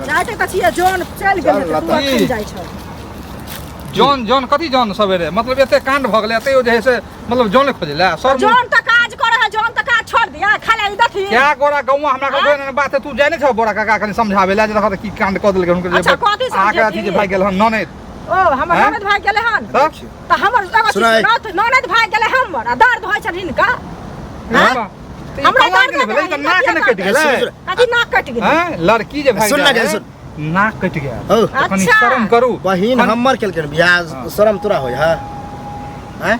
जाइते तऽ छियै जन चलि गेलै तऽ तू की? अखन जाइ छौ जौन जौन कथी जौन सवेरे मतलब एते कांड भऽ गेलै तैयो जे है से मतलब जौने खोजै लए सर जन तऽ काज करे है जन तऽ काज छोड़ दिया खाली ई देखी क्या गोरा गौवा हमरा कहै ने बात है तू जाय नहि छौ बोरा काका कनि समझाबै लए जे देखऽ तऽ की कांड कऽ देलकै हुनकर जे अच्छा, कथी अहाँके अथी जे समझेथिन? भागि गेल हन ननैद ओ हमर हैं? ननद भाग गेलै हन तब तऽ हमर एगो चीज सुनाइ। सुनत ननद भाग गेलै हमर आ दर्द होइ छनि हिनका हैं? तऽ ई हमरा कमाल दर्द के ने भेलै, ई तऽ नाक ने कटि गेलै सुन, सुन। कथी नाक कटि गेलै हैं? लड़की जे भागि सुन ना जाइ गे, है, सुन। नाक कटि गेल हौ तऽ कनि अच्छा। शरम करू बहिन हमर केलकै बियाह शरम तोरा होय है हैं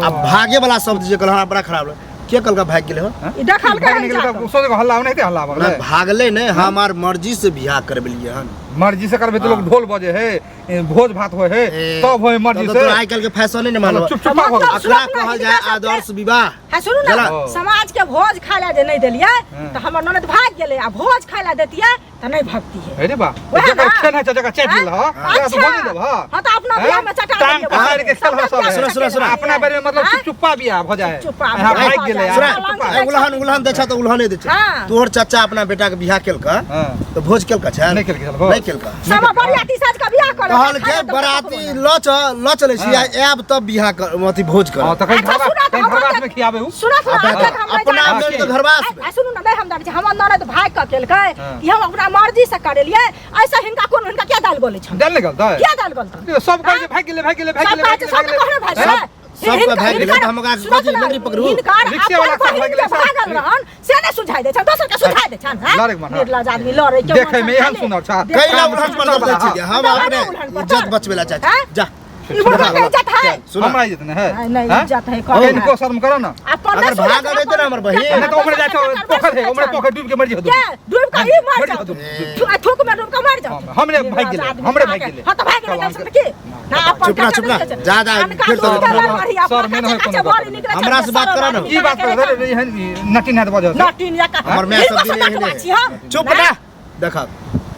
आ भागे वाला शब्द जे कहल हमरा बड़ा खराब लगल के कहलका भागि गेलै हो ई देखलकै भागि हन निकलै जा तऽ कऽ। सोचै हल्ला ओनाहिते हल्ला भऽ ना गेलै भागले नहि हमार मर्जी से बियाह करबेलियै हन मर्जी से करबै तऽ लोग ढोल बजे है ए, भोज भात होय है ए, तब होय मर्जी तब से तो आइ काल्हि के फैशने नहि मानब चुप चुप्पा भऽ गेल मतलब अकरा सुनत ना, कहल हिनका जाय सबके- आदर्श विवाह हाँ सुनू ना जला। समाज के भोज खाय ला जे नहीं देलियै हाँ। तऽ हमर ननद भागि गेलै आ भोज खाय ला देतियै तऽ नहीं भगतियै अरे बा वएह जकर ना। खेल है जकर चाटि गेल ह अच्छा। तू भोज देब ह हाँ तऽ अपना बियाह में चटा टांग देलियै पसारि के खेल सबटा सब बियाह में सुनो, सुनो, सुनो। चटेलियै। अपना बारे में मतलब हाँ? चुप चुप्पा बियाह भऽ जाए चुप-चुप्पा हाँ, बियाह भागि भऽ गेलै जाए। हाँ, हाँ, चुप्पा। ए, उलहन उलहन दै छ तऽ उलहने दै छै हाँ। तोहर चाचा अपना बेटा के बियाह केलका हाँ। तऽ भोज केलका छै नहि केलकै भोज। नहि केलका सब बरियाती साज के बियाह करऽ कहलकै बराती लऽ चल लऽ चलै छी आ आयब तब बियाह कर अथी भोज कर हाँ, तऽ कहीं अच्छा, घरवा सुनऽ तऽ कहीं हमरा घरवास तऽ- में खियाबे उ सुनऽ सुनऽ अपना आज तक हम नहि अपना जानै मेल छी। तऽ घरवास में आ सुनू ने नहि हम जानै छी हमर ननद भागि कऽ केलकै हाँ। कि हम अपना मर्जी से करेलियै ऐसा हिनका कोन हिनका क्या दाल गोले छन जान निकल तऽ क्या दाल गोलतन सब कहै छै भागि गेलै भागि गेलै भागि सब गेलै कहै छै भागि सब गेलै कहने भागि हैं? गेलै सबके भागि गेलै तऽ हम ओकरा कथी लंगड़ी पकड़ू? रिक्शे वाला सब भागि गेलै, सब। भागल रहन से नहि सुझाइ दै छन दोसर के सुझाइ दै छन हैं लड़ै के मन, हाँ। निर्लज आदमी लड़ै के देखै में एहन सुनर छा कैला उलहन पर दर्द दै छी हम दबा अपने ना उलहन पर, इज्जत बचबै ला चाहै हैं? छी जा ई बुढ़वा के इज्जत है सुन हमरा इज्जत नहि है नहीं, नहीं हैं? इज्जत है कहे कनिको शर्म करो ना अपन अगर भागल रहितै ना हमर बहिन। नहि तऽ उम्हरे जाइ छौ पोखरि है उम्हरे पोखरि डूबि के मरि जेतौ के डूब के ई मर मरि जाओ जेतौ। थूक में डूब के मर जाओ हमरे भागि गेलै, हमरे भागि गेलै। हां त भागि गेलै चल, दर्शन की ना अपन चुप रह, चुप रह। जा, जा, फिर तो- सर, मेन होय कोनो गप नहि। हमरा से बात करा ना। की बात कर रे एहन नटिन हाथ बजल नटिन या हमर माय सब दिन एहने है। चुप ना देख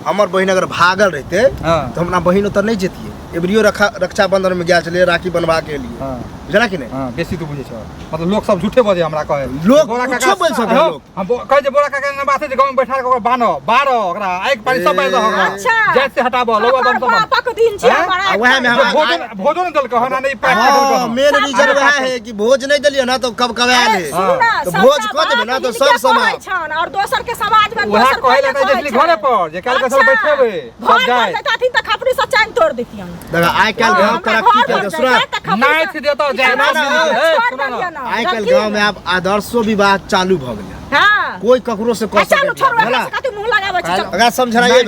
हमर बहिन अगर भागल रहते हाँ। तऽ हमरा बहिन ओतऽ नहि जतियै एबरियो रक्षा रक्षाबंधन में गेल छलियै राखी बनवा के एलियै हाँ। बुझला कि नहि हाँ बेसी तू बुझै छ मतलब लोक सब झूठे बजे हमरा कहे लोक बोरा कुछो काका बोलि सकै हाँ, लोक। हम कहै जे बोरा काका एना बात है जे गाँव में बैठा के ओकरा बान्ह बारह ओकरा आगि पानि सब बारि दह ओकरा अच्छा। जाति से हटाबह लौआ बम सब पापा के दिन छी हैं? हमारा आ वएह में जे हमरा भोजन भोजन नहि देलकै हन आ नहि पैक हाँ देलकै हन। मेन रीजन वएह है कि भोज नहीं देलियै ना तो कब कबायल है सुनू ना, तो सबटा भोज कऽ देबै ना बात तो सब हिनके समाज। कहै छनि और दोसर के समाज में उएह दोसर कहै लए कहै नहि जाइ छली छनि। घरे पर जे काल्हि कसर अच्छा, बैठेबै सब घर पर जाय जैतथिन तऽ खपरी से चैन तोड़ दितियन देख आइ काल्हि गाँव तरक्की केलकै सुन नाइथ देतौ जाय ना, ना, हे, सुन ना। आइ काल्हि गाँव में आब आदर्शो विवाह चालू भऽ गेलै हाँ कोई ककरो से कऽ अच्छा, चलू सकैत छोड़ू भला एकरा से कथी मुँह लगाबै छी चलू। अगर समझनाइए।